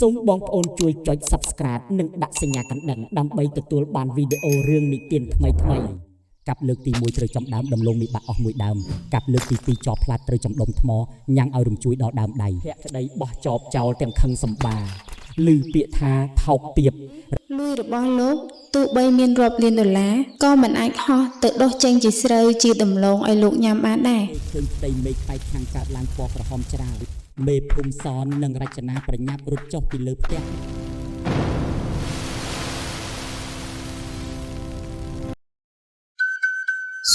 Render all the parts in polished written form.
សូមបងប្អូនជួយចុច Subscribe និងដាក់សញ្ញាកណ្ដឹងដើម្បីទទួលបានវីដេអូរឿងនិទានថ្មីៗកាប់លើកទី1ត្រូវចំដើមដំឡូងមីបាក់អស់មួយដើមកាប់លើកទី2ចបផ្លាត់ត្រូវចំដុំថ្មញ៉ាំងឲ្យរំជួយដល់ដើមដៃភក្តីបោះចបចោលទាំងខឹងសម្បាឮពាក្យថាថោកទាប លុយរបស់លោកទោះបីមានរាប់លានដុល្លារក៏មិនអាចហោះទៅដុះចេញជាស្រូវជាដំឡូងឲ្យលោកញ៉ាំបានដែរ ឃើញផ្ទៃមេឃប៉ែកខាងកើតឡើងពណ៌ក្រហមច្រាលមេភូមិសននិងរចនាប្រញាប់រត់ចុះពីលើផ្ទះ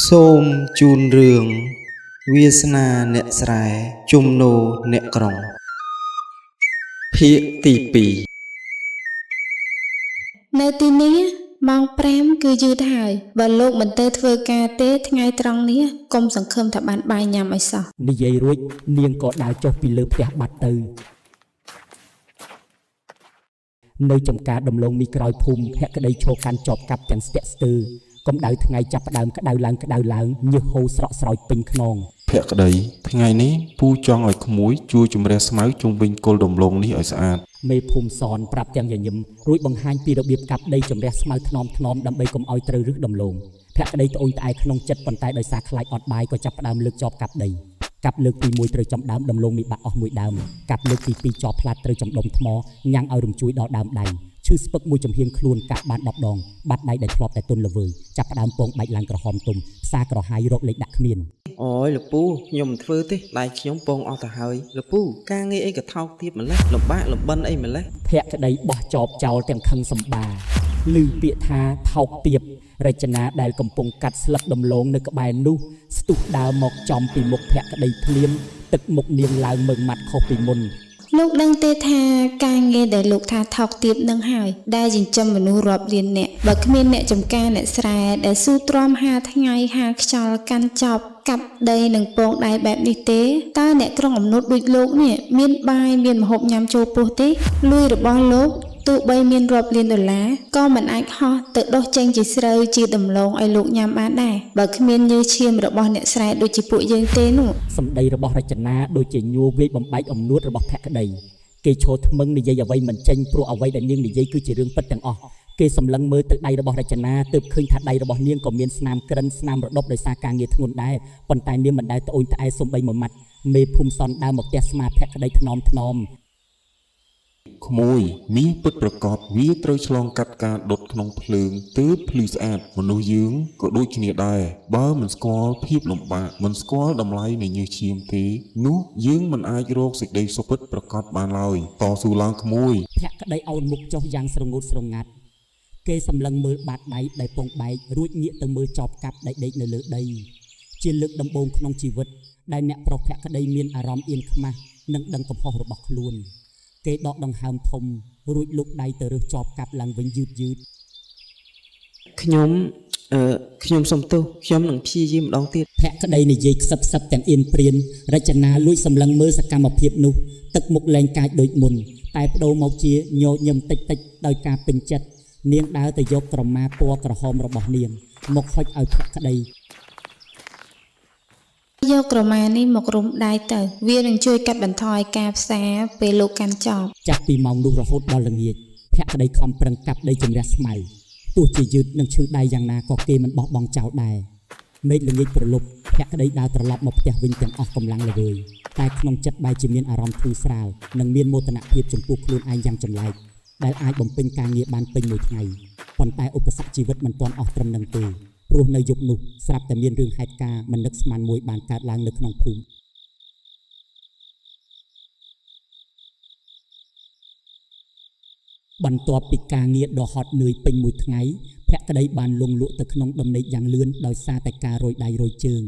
សូមជូនរឿងវាសនាអ្នកស្រែជំនោរអ្នកក្រុងភាគទី2 នៅទីនេះម៉ោង5គឺយឺតហើយបើលោកមិនទៅធ្វើការទេថ្ងៃត្រង់នេះកុំសង្ឃឹមថាបានបាយញ៉ាំឲ្យសោះ និយាយរួចនាងក៏ដើរចុះពីលើផ្ទះបាត់ទៅនៅចំការដំឡូងមីក្រោយភូមិភក្តីឈរកាន់ចបកាប់ទាំងស្ទាក់ស្ទើរកម្ដៅថ្ងៃចាប់ផ្ដើមក្ដៅឡើងក្ដៅឡើងញើសហូរស្រក់ស្រោចពេញខ្នង ភក្តីថ្ងៃនេះពូចង់ឲ្យក្មួយជួយជំរះស្មៅជុំវិញគល់ដំឡូងនេះឲ្យស្អាត មេភូមិសនប្រាប់ទាំងញញឹមរួចបង្ហាញពីរបៀបកាប់ដីជំរះស្មៅថ្នមថ្នមដើម្បីកុំឲ្យត្រូវរឹសដំឡូងភក្តីត្អូញត្អែក្នុងចិត្តប៉ុន្តែដោយសារខ្លាចអត់បាយក៏ចាប់ផ្ដើមលើកចបកាប់ដីកាប់លើកទី1ត្រូវចំដើមដំឡូងមីបាក់អស់មួយដើមកាប់លើកទី2ចបផ្លាត់ត្រូវចំដុំថ្មញ៉ាំងឲ្យរំជួយដល់ដើមដៃឈឺស្ពឹកមួយចំហៀងខ្លួនកាប់បាន10ដងបាត់ដៃដែលធ្លាប់តែទន់ល្វើយចាប់ផ្ដើមពងបែកឡើងក្រហមទុំផ្សារក្រហាយរកលេខដាក់គ្មាន អូយលោកពូខ្ញុំមិនធ្វើទេដៃខ្ញុំពងអស់ទៅហើយលោកពូការងារអីក៏ថោកទាបម្លេះលំបាកលំបិនអីម្លេះ ភក្តីបោះចបចោលទាំងខឹងសម្បាឮពាក្យថាថោកទាបរចនាដែលកំពុងកាត់ស្លឹកដំឡូងនៅក្បែរនោះស្ទុះដើរមកចំពីមុខភក្តីភ្លាមទឹកមុខនាងឡើងមើងម៉ាត់ខុសពីមុន លោកដឹងទេថាការងារដែលលោកថាថោកទាបនឹងហើយដែលចិញ្ចឹមមនុស្សរាប់លានអ្នកបើគ្មានអ្នកចំការអ្នកស្រែដែលស៊ូទ្រាំហាថ្ងៃហាខ្យល់កាន់ចប់កាប់ដីនិងពងដៃបែបនេះទេតើអ្នកក្រុងអំនួតដូចលោកនេះមានបាយមានម្ហូបញ៉ាំចូលពោះទេលុយរបស់លោកទោះបីមានរាប់លានដុល្លារក៏មិនអាចហោះទៅដុះចេញជាស្រូវជាដំឡូងឲ្យលោកញ៉ាំបានដែរបើគ្មានញើសឈាមរបស់អ្នកស្រែដូចជាពួកយើងទេនោះ សម្ដីរបស់រចនាដូចជាញួរវាយបំបែកអំនួតរបស់ភក្តីគេឈរថ្មឹងនិយាយអ្វីមិនចេញព្រោះអ្វីដែលនាងនិយាយគឺជារឿងពិតទាំងអស់គេសម្លឹងមើលទៅដៃរបស់រចនាទើបឃើញថាដៃរបស់នាងក៏មានស្នាមក្រិនស្នាមរដប់ដោយសារការងារធ្ងន់ដែរប៉ុន្តែនាងមិនដែលត្អូញត្អែសំបីមួយម៉ាត់មេភូមិសនដើរមកផ្ទះស្មាភក្តីថ្នមថ្នម ក្មួយមាសពិតប្រកបវាត្រូវឆ្លងកាត់ការដុតក្នុងភ្លើងទើបភ្លឺស្អាតមនុស្សយើងក៏ដូចគ្នាដែរបើមិនស្គាល់ភាពលំបាកមិនស្គាល់តម្លៃនៃញើសឈាមទេនោះយើងមិនអាចរកសេចក្តីសុខពិតប្រកបបានឡើយតស៊ូឡើងក្មួយ ភក្តីអោនមុខចុះយ៉ាងស្រងូតស្រងាត់គេសម្លឹងមើលបាតដៃដែលពងបែករួចងាកទៅមើលចបកាប់ដែលដេកនៅលើដីជាលើកដំបូងក្នុងជីវិតដែលអ្នកប្រុសភក្តីមានអារម្មណ៍អៀនខ្មាស់និងដឹងកំហុសរបស់ខ្លួនគេដកដង្ហើមធំរួចលូកដៃទៅរើសចបកាប់ឡើងវិញយឺតយឺត ខ្ញុំអឺខ្ញុំសុំទោសខ្ញុំនឹងព្យាយាមម្ដងទៀត ភក្តីនិយាយខ្សឹបខ្សឹបទាំងអៀនព្រានរចនាលួចសម្លឹងមើលសកម្មភាពនោះទឹកមុខលែងកាចដូចមុនតែបដូរមកជាញញឹមតិចតិចដោយការពេញចិត្តនាងដើរទៅយកក្រមាពណ៌ក្រហមរបស់នាងមកហុចឲ្យភក្តី យកក្រមានេះមករំដៃទៅ វានឹងជួយកាត់បន្ថយការផ្សារពេលលោកកាន់ចប់ ចាប់ពីម៉ោងនោះរហូតដល់ល្ងាចភក្តីខំប្រឹងកាប់ដីជំរះស្មៅទោះជាយឺតនិងឈឺដៃយ៉ាងណាក៏គេមិនបោះបង់ចោលដែរមេឃល្ងាចប្រលប់ភក្តីដើរត្រឡប់មកផ្ទះវិញទាំងអស់កម្លាំងល្វើយតែក្នុងចិត្តបែរជាមានអារម្មណ៍ធូរស្រាលនិងមានមោទនភាពចំពោះខ្លួនឯងយ៉ាងចម្លែកដែលអាចបំពេញការងារបានពេញមួយថ្ងៃប៉ុន្តែឧបសគ្គជីវិតមិនទាន់អស់ត្រឹមនឹងទេព្រោះនៅយប់នោះស្រាប់តែមានរឿងហេតុការណ៍មិននឹកស្មានមួយបានកើតឡើងនៅក្នុងភូមិ បន្ទាប់ពីការងារដ៏ហត់នឿយពេញមួយថ្ងៃភក្តីបានលង់លក់ទៅក្នុងដំណេកយ៉ាងលឿនដោយសារតែការរយដៃរយជើង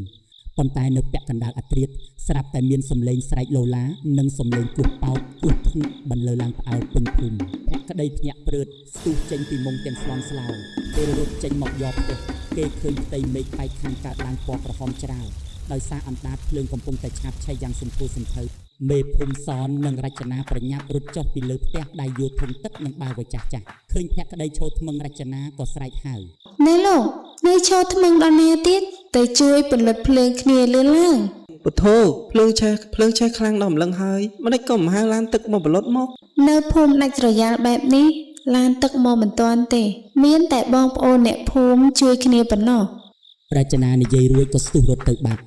ប៉ុន្តែនៅពាក់កណ្ដាលអធ្រាត្រស្រាប់តែមានសំឡេងស្រែកលោឡានិងសំឡេងគោះប៉ោកគោះធ្ងន់បន្លឺឡើងផ្អើលពេញភូមិភក្តីភ្ញាក់ព្រឺតស្ទុះចេញពីមុងទាំងស្លន់ស្លោពេលរត់ចេញមកយកផ្ទះគេឃើញផ្ទៃមេឃប៉ែកខាងកើតឡើងពណ៌ក្រហមច្រាលដោយសារអណ្ដាតភ្លើងកំពុងតែឆាបឆេះយ៉ាងសន្ធោសន្ធៅ មេភូមិសននិងរចនាប្រញាប់រត់ចុះពីលើផ្ទះដៃយោធុងទឹកនិងបាវចាស់ចាស់ឃើញភក្តីឈរថ្មឹងរចនាក៏ស្រែកហៅ ណែលោកនៅឈរថ្មឹងដល់ណាទៀតទៅជួយពន្លត់ភ្លើងគ្នាលឿនឡើង ពុទ្ធោភ្លើងឆេះភ្លើងឆេះខ្លាំងដល់ម្លឹងហើយម្ដេចក៏មិនហៅឡានទឹកមកបលត់មក នៅភូមិដាច់ស្រយាលបែបនេះឡានទឹកមកមិនទាន់ទេ មានតែបងប្អូនអ្នកភូមិជួយគ្នាប៉ុណ្ណោះ រចនានិយាយរួចក៏ស្ទុះរត់ទៅបាត់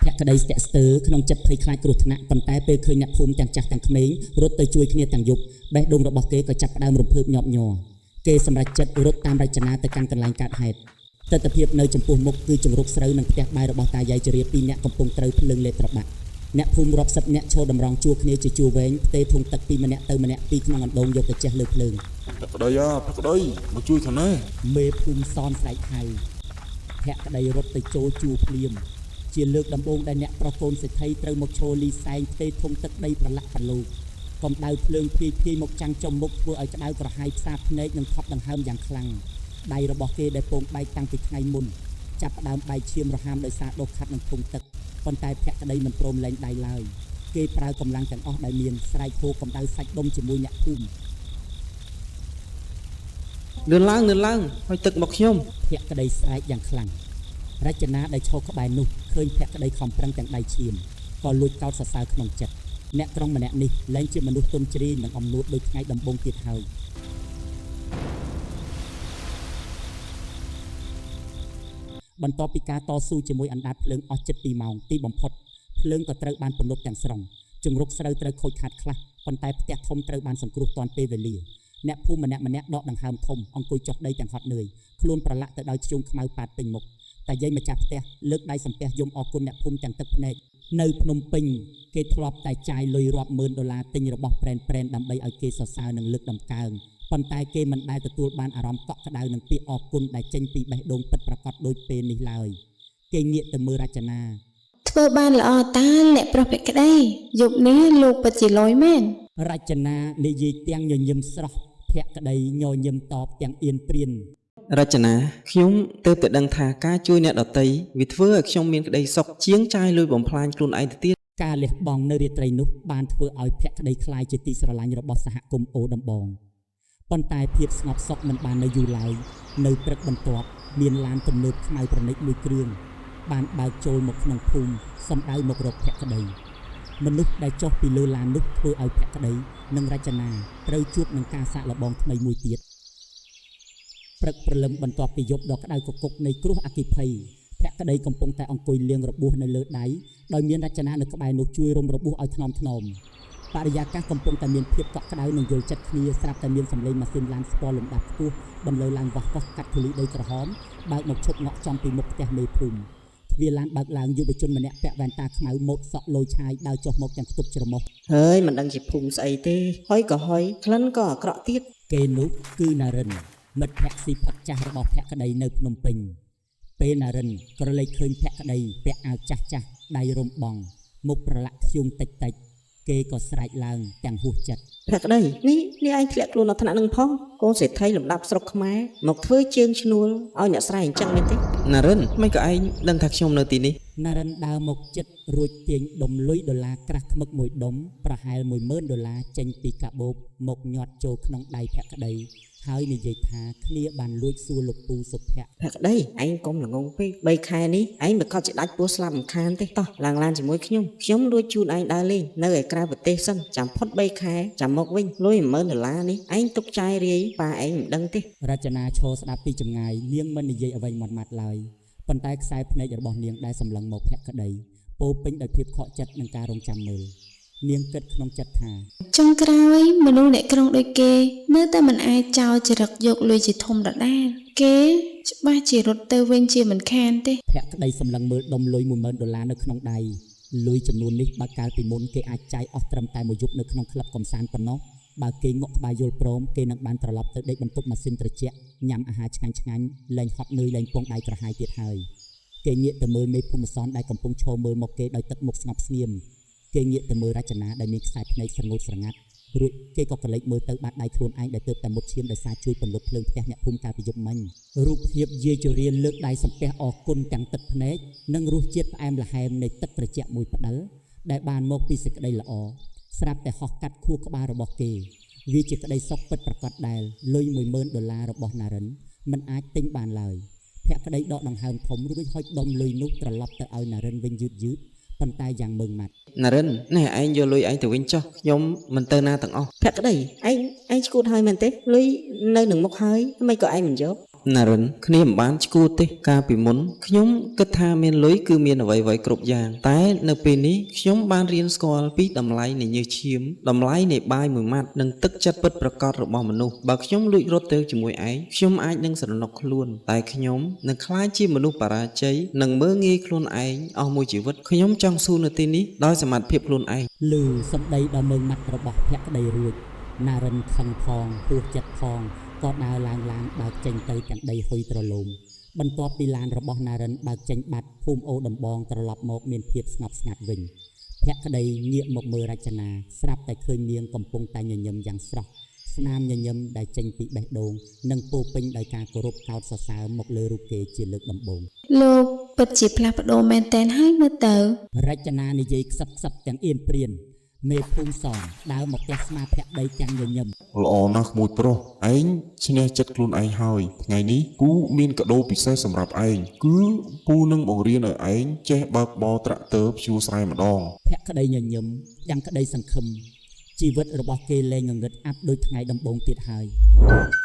ភក្តីស្ទាក់ស្ទើរក្នុងចិត្តភ័យខ្លាចគ្រោះថ្នាក់ប៉ុន្តែពេលឃើញអ្នកភូមិទាំងចាស់ទាំងក្មេងរត់ទៅជួយគ្នាទាំងយប់បេះដូងរបស់គេក៏ចាប់ផ្ដើមរំភើបញាប់ញ័រគេសម្រេចចិត្តរត់តាមរចនាទៅកាន់កន្លែងកើតហេតុទិដ្ឋភាពនៅចំពោះមុខគឺជង្រុកស្រូវនិងផ្ទះបាយរបស់តាយាយជរាពីរនាក់កំពុងត្រូវភ្លើងលេបត្របាក់អ្នកភូមិរាប់សិបនាក់ឈរតម្រង់ជួរគ្នាជាជួរវែងផ្ទេរធុងទឹកពីម្នាក់ទៅម្នាក់ពីក្នុងអណ្ដូងយកទៅជះលើភ្លើង ភក្តីអាភក្តីមកជួយខាងនេះ មេភូមិសនស្រែកហៅភក្តីរត់ទៅចូលជួរភ្លាមជាលើកដំបូងដែលអ្នកប្រុសកូនសេដ្ឋីត្រូវមកឈរលីសែងផ្ទេរធុងទឹកដីប្រឡាក់ប្រឡូកកំដៅភ្លើងភាយភាយមកចាំងចំមុខធ្វើឲ្យក្តៅក្រហាយផ្សាភ្នែកនិងថប់ដង្ហើមយ៉ាងខ្លាំងដៃរបស់គេដែលពងបែកតាំងពីថ្ងៃមុនចាប់ផ្ដើមបែកឈាមរហាមដោយសារដុសខាត់នឹងធុងទឹកប៉ុន្តែភក្តីមិនព្រមលែងដៃឡើយគេប្រើកម្លាំងទាំងអស់ដែលមានស្រែកហូរកម្ដៅសាច់ដុំជាមួយអ្នកភូមិ លឿនឡើងលឿនឡើងហើយទឹកមកខ្ញុំ ភក្តីស្រែកយ៉ាងខ្លាំងរចនាដែលឈរក្បែរនោះឃើញភក្តីខំប្រឹងទាំងដៃឈាមក៏លួចកោតសរសើរក្នុងចិត្តអ្នកក្រុងម្នាក់នេះលែងជាមនុស្សទន់ជ្រាយនិងអំនួតដូចថ្ងៃដំបូងទៀតហើយបន្ទាប់ពីការតស៊ូជាមួយអណ្ដាតភ្លើងអស់ជិត2ម៉ោងទីបំផុតភ្លើងក៏ត្រូវបានពន្លត់ទាំងស្រុងជង្រុកស្រូវត្រូវខូចខាតខ្លះប៉ុន្តែផ្ទះធំត្រូវបានសង្គ្រោះទាន់ពេលវេលាអ្នកភូមិម្នាក់ម្នាក់ដកដង្ហើមធំអង្គុយចុះដីទាំងហត់នឿយខ្លួនប្រឡាក់ទៅដោយធ្យូងខ្មៅប៉ាតពេញមុខ តែយាយម្ចាស់ផ្ទះលើកដៃសំពះយំអរគុណអ្នកភូមិទាំងទឹកភ្នែកនៅភ្នំពេញគេធ្លាប់តែចាយលុយរាប់ម៉ឺនដុល្លារទិញរបស់ប្រេនប្រេនដើម្បីឲ្យគេសរសើរនិងលើកតម្កើងប៉ុន្តែគេមិនដែលទទួលបានអារម្មណ៍កក់ក្ដៅនិងពាក្យអរគុណដែលចេញពីបេះដូងពិតប្រាកដដូចពេលនេះឡើយគេងាកទៅមើលរចនា ធ្វើបានល្អតាអ្នកប្រុសភក្តីយប់នេះលោកពិតជាលយមែន រចនានិយាយទាំងញញឹមស្រស់ភក្តីញញឹមតបទាំងអៀនព្រាន រចនាខ្ញុំទើបតែដឹងថាការជួយអ្នកដទៃវាធ្វើឲ្យខ្ញុំមានក្តីសុខជាងចាយលុយបំផ្លាញខ្លួនឯងទៅទៀត ការលះបង់នៅរាត្រីនោះបានធ្វើឲ្យភក្តីក្លាយជាទីស្រឡាញ់របស់សហគមន៍អូដំបងប៉ុន្តែភាពស្ងប់សុខមិនបាននៅយូរឡើយនៅព្រឹកបន្ទាប់មានឡានទំនើបខ្មៅប្រណិតមួយគ្រឿងបានបើកចូលមកក្នុងភូមិសម្ដៅមករកភក្តីមនុស្សដែលចុះពីលើឡាននោះធ្វើឲ្យភក្តីនិងរចនាត្រូវជួបនឹងការសាកល្បងថ្មីមួយទៀតព្រឹកព្រលឹមបន្ទាប់ពីយប់ដ៏ក្តៅគគុកនៃគ្រោះអគ្គិភ័យភក្តីកំពុងតែអង្គុយលាងរបួសនៅលើដៃ ដោយមានរចនានៅក្បែរនោះជួយរុំរបួសឲ្យថ្នមថ្នមបរិយាកាសកំពុងតែមានភាពកក់ក្ដៅនិងយល់ចិត្តគ្នាស្រាប់តែមានសម្លេងម៉ាស៊ីនឡានស្គាល់លំដាប់ខ្ពស់បន្លឺឡើងវាស់វាស់កាត់ធូលីដីក្រហមបើកមកឈប់ងក់ចំពីមុខផ្ទះមេភូមិទ្វារឡានបើកឡើងយុវជនម្នាក់ពាក់វ៉ែនតាខ្មៅម៉ូតសក់លយឆាយដើរចុះមកទាំងខ្ទប់ច្រមុះ ហើយមិនដឹងជាភូមិស្អីទេហុយក៏ហុយក្លិនក៏អាក្រក់ទៀត គេនោះគឺណារិនមិត្តភក្តិស៊ីផឹកចាស់របស់ភក្តីនៅភ្នំពេញពេលណារិនក្រឡេកឃើញភក្តីពាក់អាវចាស់ចាស់ដៃរំបងមុខប្រឡាក់ធ្យូងតិចតិចៗគេក៏ស្រែកឡើងទាំងហួសចិត្ត ភក្តីនេះនេះឯងធ្លាក់ខ្លួនដល់ថ្នាក់នឹងផងកូនសេដ្ឋីលំដាប់ស្រុកខ្មែរមកធ្វើជើងឈ្នួលឲ្យអ្នកស្រែអញ្ចឹងមែនទេ ណារិនមិនក៏ឯងដឹងថាខ្ញុំនៅទីនេះ ណារិនដើរមកចិត្តរួចទាញដុំលុយដុល្លារក្រាស់ខ្មឹកមួយដុំប្រហែល10000ដុល្លារចេញពីកាបូបមកញាត់ចូលក្នុងដៃភក្តីហើយនិយាយថាគ្នាបានលួចសួរលោកពូសុភ័ក្រ ភក្តីឯងកុំល្ងងពេក3ខែនេះឯងមិនកត់ជាដាច់ពោះស្លាប់មិនខានទេតោះឡើងឡានជាមួយខ្ញុំខ្ញុំលួចជូនឯងដើរលេងនៅឯក្រៅប្រទេសសិនចាំផុត3ខែចាំមកវិញលុយ10000ដុល្លារនេះឯងទុកចាយរាយប៉ាឯងមិនដឹងទេ រចនាឈរស្ដាប់ពីចម្ងាយនាងមិននិយាយអ្វីម៉ាត់ម៉ាត់ឡើយប៉ុន្តែខ្សែភ្នែករបស់នាងដែលសម្លឹងមកភក្តីពោរពេញដោយភាពខកចិត្តនិងការរងចាំមើលនាងគិតក្នុងចិត្តថា ចុងក្រោយមនុស្សអ្នកក្រុងដូចគេ នៅតែមិនអាចចោលចរិតយកលុយជាធំដដែលគេច្បាស់ជារត់ទៅវិញជាមិនខានទេ ភក្តីសម្លឹងមើលដុំលុយ10000ដុល្លារនៅក្នុងដៃលុយចំនួននេះបើកាលពីមុនគេអាចចាយអស់ត្រឹមតែមួយយប់នៅក្នុងក្លឹបកំសាន្តប៉ុណ្ណោះបើគេងក់ក្បាលយល់ព្រមគេនឹងបានត្រឡប់ទៅដេកបន្ទប់ម៉ាស៊ីនត្រជាក់ញ៉ាំអាហារឆ្ងាញ់ឆ្ងាញ់លែងហត់នឿយលែងពងដៃក្រហាយទៀតហើយគេងាកទៅមើលមេភូមិសនដែលកំពុងឈរមើលមកគេដោយទឹកមុខស្ងប់ស្ងៀមគេងាកទៅមើលរចនាដែលមានខ្សែភ្នែកស្រងូតស្រងាត់រួចគេក៏ក្រឡេកមើលទៅបាតដៃខ្លួនឯងដែលទើបតែមុតឈាមដោយសារជួយពន្លត់ភ្លើងផ្ទះអ្នកភូមិកាលពីយប់មិញ រូបភាពយាយជរាលើកដៃសំពះអរគុណទាំងទឹកភ្នែកនិងរសជាតិផ្អែមល្ហែមនៃទឹកត្រជាក់មួយផ្ដិលដែលបានមកពីសេចក្តីល្អស្រាប់តែហោះកាត់ខួរក្បាលរបស់គេវាជាក្តីសុខពិតប្រាកដដែលលុយ10000ដុល្លាររបស់ណារិនមិនអាចទិញបានឡើយភក្តីដកដង្ហើមធំរួចហុចដុំលុយនោះត្រឡប់ទៅឲ្យណារិនវិញយឺតយឺត ប៉ុន្តែយ៉ាងម៉ឺងម៉ាត់ ណារិននេះឯងយកលុយឯងទៅវិញចុះខ្ញុំមិនទៅណាទាំងអស់ ភក្តីឯងឯងឈួតហើយមែនទេលុយនៅនឹងមុខហើយមិនក៏ឯងមិនយក ណារិនគ្នាមិនបានឈួតទេកាលពីមុនខ្ញុំគិតថាមានលុយគឺមានអ្វីៗគ្រប់យ៉ាងតែនៅពេលនេះខ្ញុំបានរៀនស្គាល់ពីតម្លៃនៃញើសឈាមតម្លៃនៃបាយមួយម៉ាត់និងទឹកចិត្តពិតប្រាកដរបស់មនុស្សបើខ្ញុំលួចរត់ទៅជាមួយឯងខ្ញុំអាចនឹងស្រណុកខ្លួនតែខ្ញុំនឹងក្លាយជាមនុស្សបរាជ័យនិងមើលងាយខ្លួនឯងអស់មួយជីវិតខ្ញុំចង់ស៊ូនៅទីនេះដោយសមត្ថភាពខ្លួនឯង ឮសម្ដីដ៏ម៉ឺងម៉ាត់របស់ភក្តីរួចណារិនខឹងផងហួសចិត្តផងក៏ដើរឡើងឡានបើកចេញទៅទាំងដីហុយទ្រលោមបន្ទាប់ពីឡានរបស់ណារិនបើកចេញបាត់ភូមិអូដំបងត្រឡប់មកមានភាពស្ងប់ស្ងាត់វិញភក្តីងាកមកមើលរចនាស្រាប់តែឃើញនាងកំពុងតែញញឹមយ៉ាងស្រស់ស្នាមញញឹមដែលចេញពីបេះដូងនិងពោរពេញដោយការគោរពកោតសរសើរមកលើរូបគេជាលើកដំបូង លោកពិតជាផ្លាស់ប្ដូរមែនតែនហើយមើលទៅ រចនានិយាយខ្សឹបខ្សឹបទាំងអៀនព្រានមេភូមិសងដើរមកផ្ទះស្មាភក្តីទាំងញញឹម ល្អណាស់ក្មួយប្រុសឯងឈ្នះចិត្តខ្លួនឯងហើយថ្ងៃនេះពូមានកាដូពិសេសសម្រាប់ឯងគឺពូនឹងបង្រៀនឲ្យឯងចេះបើកបរត្រាក់ទ័រភ្ជួរស្រែម្ដង ភក្តីញញឹមយ៉ាងក្តីសង្ឃឹមជីវិតរបស់គេលែងងងឹតអាប់ដូចថ្ងៃដំបូងទៀតហើយ។